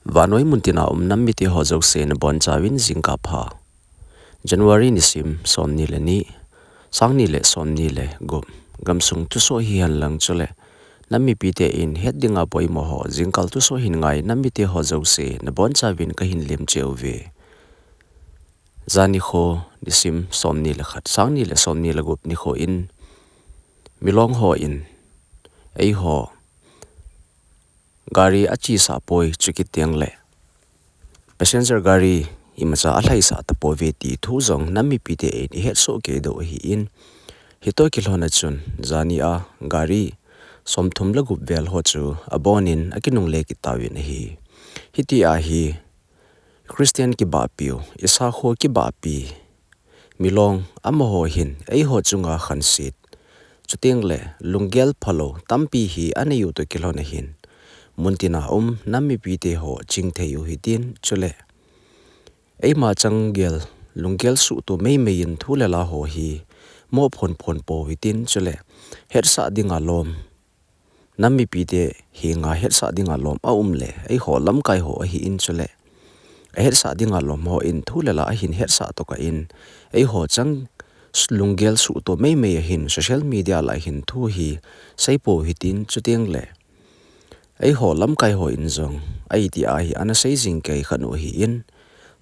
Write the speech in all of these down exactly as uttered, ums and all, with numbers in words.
Vannoi muntina um nam mite ho jouse nabonchauvin jingkah pha. January nisim somni le ni, sangni le somni le gup. Gamsung thusoh hihen lang chule nam mipite in het dinga poimo ho jingkah thusoh hin ngai nam mite ho jouse nabonchauvin kahin lemcheh uve. Jani kho nisim somni le khat, sangni le somni le gup nikho in Milong ho in eiho gari achisah poi, chukit teng le passenger gari imacha alhaisah tapouve ti thu jong nam mipite in ihet soh kei diu ahin, hitoh kilhon a chun jani a gari somthum le gup vel ho chu abonin akinungle kit tauvin ahi. Hitia hi Christian kibahpiu, Isa kho kibahpi Milong amaho hin eiho chunga khanset, chuteng le lunggel phalou tampi hi anei u toh kilhon a hin, muntina um nam mipite ho chingthei u hitin, chule eima changel lunggel suhtoh meimei in thu le la ho hi moh phonphon pou hitin, chule hetsah dinga lom nam mipite henga hetsah dinga lom aum le eiho lamkai ho ahin, chule ahetsah dinga lom ho in thu le la ahin hetsah tokah in eiho chang lunggel suhtoh meimei a hin social media lah a hin thu hi seipou hitin, chuteng le eiho lamkai ho in jong aiti ahi ana sei jing kei khat u ahin,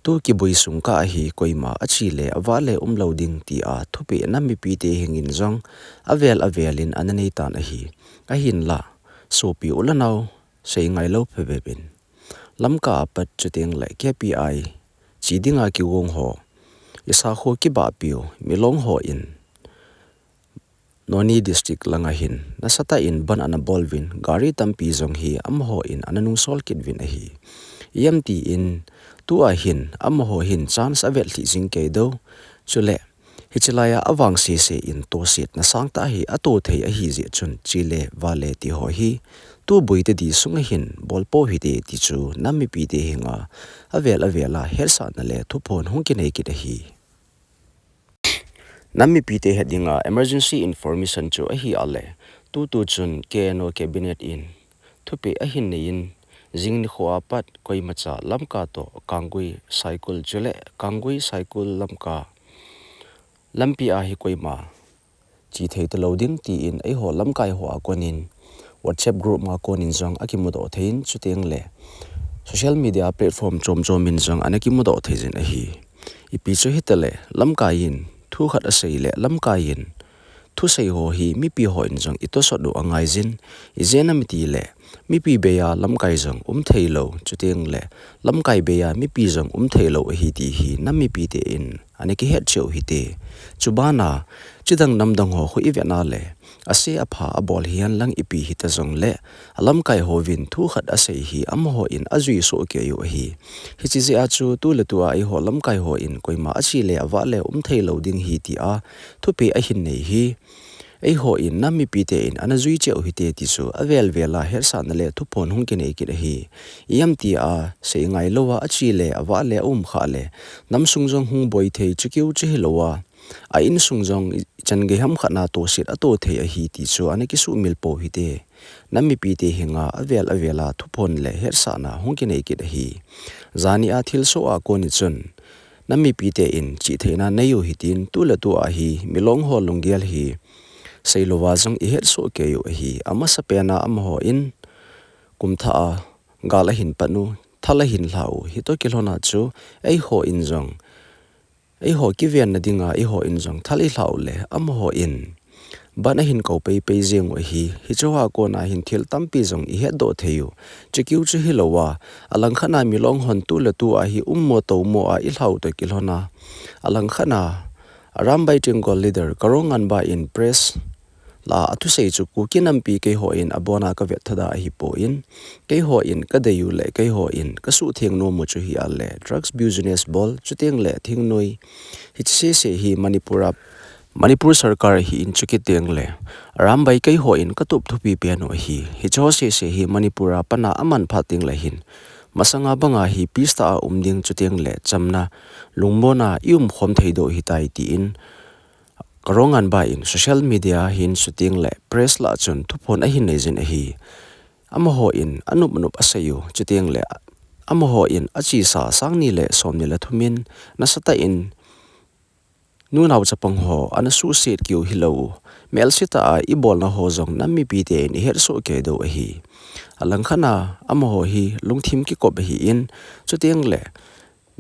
tu kibui sung kah a hi koima achi le avah le umlou ding tia thupeh nam mipite hengin jong avel avel in ana neitan ahi. Ahinla sopi u le nao, seingailou phabep in lamka apat chuteng le K P I chi dinga kigong ho, Isa kho kibahpiu Milong ho in Noni district langa hin nasatah in bandh ana bol uvin, gari tampi jong hi amaho in ana nungsol kit uvin ahi. Ijemtin tua hin amaho hin chance avel lhih jing kei diu, chule hiche laiya avang sese in tohsetna sangtah hi ato thei ahi jeh chun chi le vah le ti ho hi tu boi tadi sunga hin bol pou hite ti chu nam mipite henga avel avel a hetsahna le thuphon hung kinei kit ahi. Nam mipite het dinga emergency information chu ahi a le, tutu chun K N O cabinet in thupeh ahin nei in, jing nikho apat koimacha lamka toh Kanggui Saikul chule Kanggui Saikul lamka lampi a hi koima che thei talou ding tiin eiho lamkai ho a konin WhatsApp group ma konin jong akimudoh thei in, chuteng le social media platform chom chom in jong ana kimudoh thei jin ahi. Ipi chu hita le lamkai in thu khat asei le lamkai in thusei ho hi mipi ho in jong itosot u angai jin, ijeh inem itile mipi beiya lamkai jong um thei lou, chuteng le lamkai beiya mipi jong um thei lou ahi ti hi nam mipite in ana kihet cheh u hite. Chubana chidang namdang ho khu ivet na le ase apha abol hihen lang ipi hita jong le alamkai hovin thu khat asei hi amaho in ajui soh kei u ahi. Hiche jeh a chu tu le tua eiho lamkai ho in koima ache le avah le um thei lou ding hi tia thupeh ahin nei hi eiho in nam mipite in ana jui cheh u hite ti chu avel vel a hetsahna le thuphon hung kinei kit ahi. Ijemti a seingailou a ache le avah le aum kha le nam sung jong hung boi thei, chukiu chu hilou a a insung jong ichan gei ham khat na tohset ato thei ahi ti chu ana kisuhmil pou hite. Nam mipite henga avel avel a thuphon le hetsahna hung kinei kit ahi. Jani a thilsoh a koni chun nam mipite in chihtheina nei u hitin, tu le tua hi Milong ho lunggel hi seilouva jong ihet soh kei u ahi. Amasapen a amaho in kumthah a gal ahin pan u, thal ahin lha u, hitoh kilhon a chu eiho in jong eiho kivenna dinga eiho in jong thal ilha u le amaho in bandh ahin kou peipei jeng u ahi. Hiche hoa kona hin thil tampi jong ihetdoh thei u. Chukiu chu hilou a, alangkhat na Milong hon tu le tua hi ummo toumo a ilha u toh kilhon a, alangkhat na Arambai Tenggol leader Karo Nganba in press lah a athusei chu Kuki nampi keiho in abona kavet tha da ahipoi, keiho in kadei u le keiho in kasuhtheng nom u chu hi a le drugs business bol, chuteng le thingnoi, hiche sese hi Manipur a Manipur sarkar ahin, chukit teng le Arambai keiho in katup thupi pen u ahi. Hicheho sese hi Manipur a pat a aman phat teng le hin masanga banga hi peace tah a um ding, chuteng le chamna lungmonna ium khom thei diu ahitai tin Karo Nganba in social media hin chuteng le press lah a chun thuphon ahin nei jin ahi. Amaho in anop anop asei u, chuteng le Amaho in achesa sang ni le som ni le thum in nasatah in nunao chapang ho ana suhset keu hilou u. Melse tah a ibolna ho jong nam mipite in ihetsoh kei diu ahi. Alangkhat a amaho hi lungthim kikop ahin, chuteng le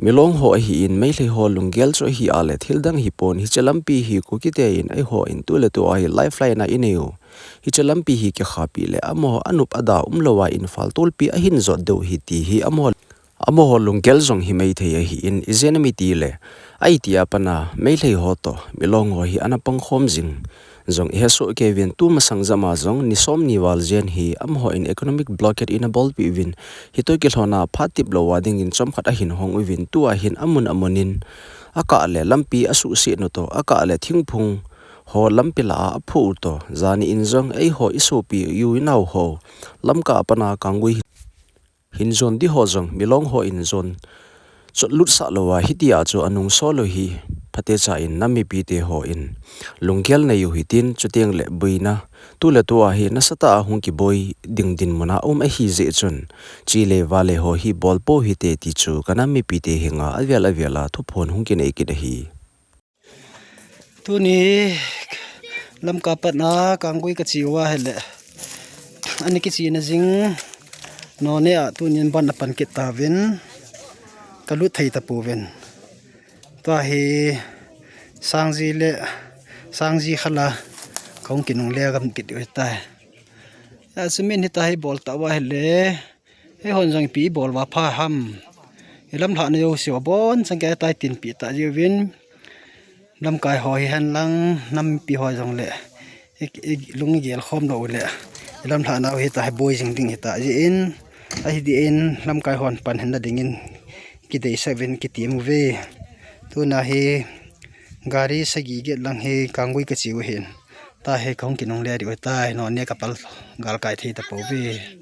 Milong ho ahin, Meitei ho lunggel chu ahi a le thil dang hipon, hiche lampi hi Kukite in eiho in tu le tu a hi lifeline a inei u. Hiche lampi hi kikhapi le amaho anup ada umlou a Imphal tolpi ahin jot diu ahi ti hi amaho, amaho lunggel jong himai thei ahin, ijeh inem itile, aiti a pat a Meitei ho toh Milong ho hi ana pangkhom jing jong ihesoh kei uvin, tu masang jama jong ni som ni val jen hi amaho in economic blockade in abolpeh uvin, hitoh kilhon a phat tep lou a dingin chomkhat ahin hong uvin, tua hin amun amun in akah le lampi asuhset nu toh, akah le thingphung ho lampi lah a aphuh u toh, jani in jong eiho isopi u inao ho Lamka a pat a Kanggui hin jon di ho jong Milong ho in jon chot lut sah lou a, hitia chu anung sol u hi phatecha in nam mipite ho in lunggel nei u hitin, chuteng le boina tu le tu a hi nasatah a hung kiboi ding dinmun a um ahi jeh chun, che le vale ho hi bolpou hite ti chu ka nam mipite henga avel avel a thuphon hung kinei kit ahi. Tuni Lamka a pat a Kanggui kache uva ahile, ani kichena jing Noney a tunin bandh apan kit tauvin, kalut thei tapouvin. Tua hi sang ji le, sang ji khat a kahung kinungle gam kit u ahitai. Achu min hitia hi bol tauva ahile, eihon jong ipi ibol uva pha ham. Ilamlhahna jouse u abonchan kei a tai tin pi ta jiuvin. Lamkai ho hihen lang, nam mipi ho jong le i, i, lung igel khom lou u le, ilamlhahna u hitia hi boi jing ding hita jeh in, ahi dih in lamkai hon pan henna dingin kideisah uvin kitem uve. Tuna hi gari sagi get lang hi Kanggui kache u ahin, tua hi kahung kinungle diu ahitai, Noney a kapal galkai thei tapouve.